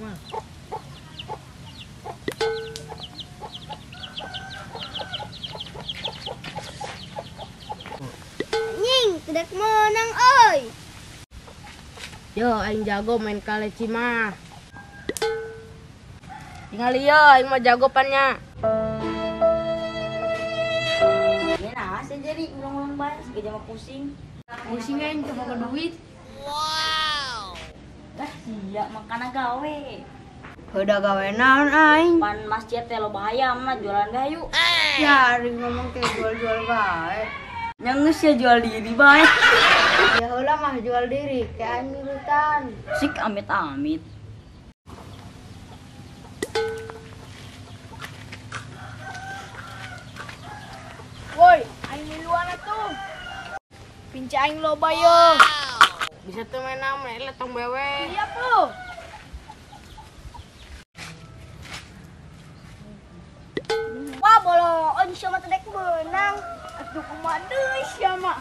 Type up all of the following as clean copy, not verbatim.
mah. Anjing, tidak menang euy. Yo, aing jago main kaleci mah. Tinggal yo, aing mah jago pannya. Ya nah, saya jadi ulang-ulang bae, segala mah pusing. Pusing aing cuma ke duit. Wow. Lah sia makana gawe. Udah gawe naon aing? Pan masjid teh lo bahaya mah jualan gayu. Ya, ari ngomong teh jual-jual bae. Nyangus ya jual diri bae. Ya heula mah jual diri kayak aing nurutan. Sik amit-amit. Woi, aing miluan atuh. Pinca aing loba yo. Bisa tuh main nama, letong bewe. Iya po. Wah, bolo, on siapa teh menang. Aduh, kumaha deui sia mah.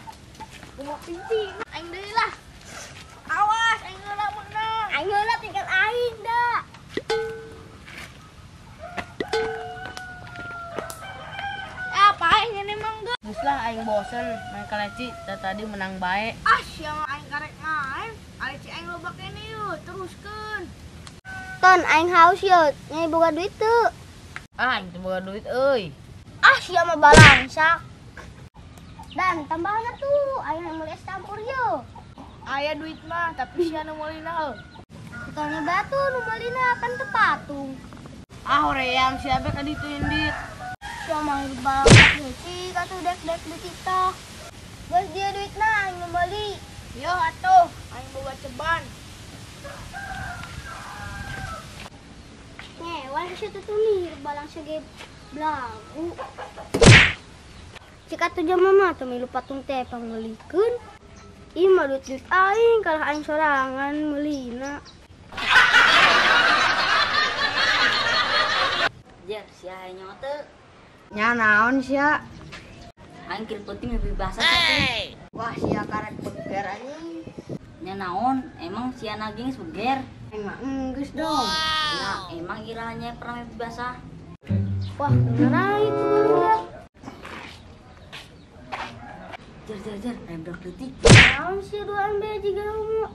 Kumaha pinci, aing deui lah. Awas, aing heula menang. Aing heula tinggal aing da. Apa aing ini mah geus lah aing bosen main kaleci, tadi menang bae. Ah, sia aing karek main. Kaleci aing loba kene yeuh, teruskeun. Ton aing haus yeuh, nyai boga duit teu. Ah, aing teu boga duit euy. Ah, sia mah balangsak. Dan tambahan tuh, aing meuli es campur yeuh. Aya duit mah, tapi sia nu meulina heuh. Tukangnya batu nu meulina kan teu patung. Ah, hoream sia be ka ditu indit. Sia mah hidup balangsak leutik atuh dek-dek di TikTok. Geus dia duitna aing nu meuli. Yo atuh, aing boga ceban. Ngewan sia teh tuh nih balangsak ge belagu. Cik atuh jam mah teu milu patung teh pangmeulikeun. Ih mah duit-duit aing kalah aing sorangan meulina. Jer, sia hayang nyawa teu. Nya naon sia? Aing keur penting lebih basah teh. Wah, sia karek beger anjing. Nya naon, emang sia naging beger. Aing mah enggeus dong. Nah, emang irahnya pernah lebih basah. Wah, bener itu bener. Jer, aing budak leutik. Naon sia duaan bae jiga homo.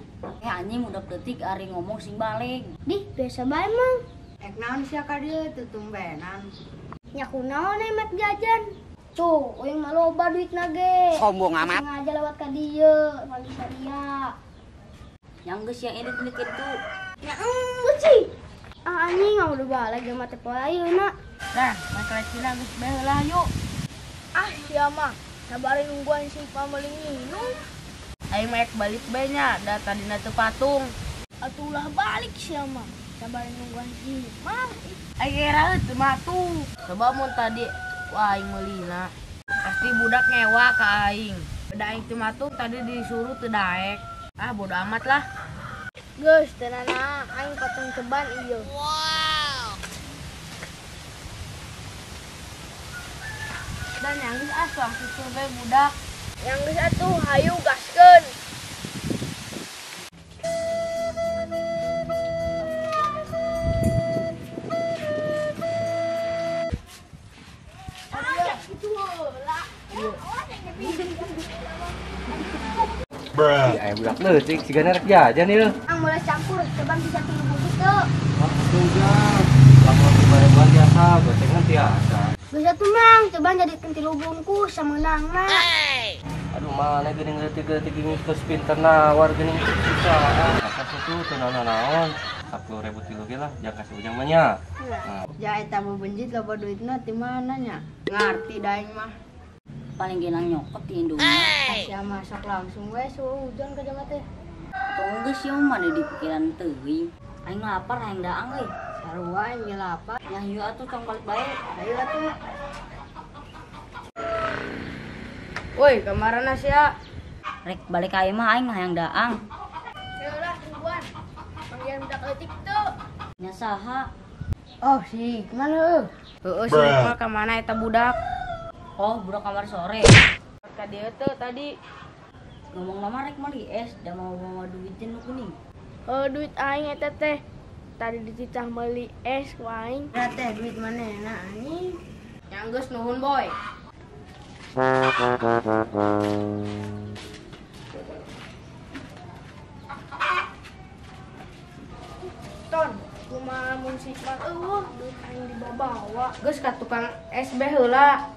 Eh anjing budak leutik ari ngomong sing balik. Dih, biasa bae mang. Ek naon sia ka dieu teu tumbenan. Nya kunaon mek jajan. Tuh, uing mah loba duitna ge. Sombong amat. Sengaja lewat ka dieu, mali saria. Yang geus yang edit-edit kitu. Nya enggeus sih. Ah anjing udah balik ge mah teh poe ayeuna. Nah, main kaleci geus bae heula yuk. Ah, sia mah sabarin nungguan si pameuli nginum. Aing mah balik bae nya, da tadina teu patung. Atulah balik sia mah. Sabarin nungguan si mah. Aing era teu matung. Coba mun tadi wah aing meulina. Pasti budak ngewa ka aing. Da aing teu matung tadi disuruh teu daek. Ah bodo amat lah. Geus teu nana aing potong ceban ieu. Wow. Dan yang geus ah suang susu bae budak. Yang geus atuh hayu gaskeun. Bruh. Aya budak leutik sigana rek jajan ieu. Ang mulai campur, ceban bisa tilu bungkus teu. Wah, atuh lamun dibarebuan biasa, gocengan tiasa. Bisa tuh mang, ceban jadi tilu bungkus sameunangna. Aduh, mana geuning leutik-leutik geuning geus pinter nawar geuning susah. Kasih tuh teu naon-naon. 10.000 tilu ge lah, jangan kasih ujang mah nya. Nah. Ja eta bebenjit loba duitna ti mana nya? Ngarti da aing mah. Paling genang nyokot di Indomie. Sia masak langsung we suhu hujan ka jama teh. Tong geus sia mah di pikiran teuing. Aing lapar aing daang euy. Sarua aing ge lapar. Nya hayu atuh tong balik bae. Hayu atuh. Woi, kamarana sia? Rek balik ka imah aing hayang daang. Heula tungguan. Panggilan budak leutik teu. Nya saha? Oh, si Iqmal heuh. Heueuh si Iqmal ka mana eta budak? Oh, budak kamar sore. Ka dieu teu tadi. Ngomong mama rek meuli es, da mau bawa duit nu kuning. Duit aing eta teh. Tadi dititah meuli es ku aing. Nah teh duit manehna anjing. Nya geus nuhun boy. Ton, kumaha mun si Iqbal eueuh duit aing dibawa. Geus ka tukang es be heula.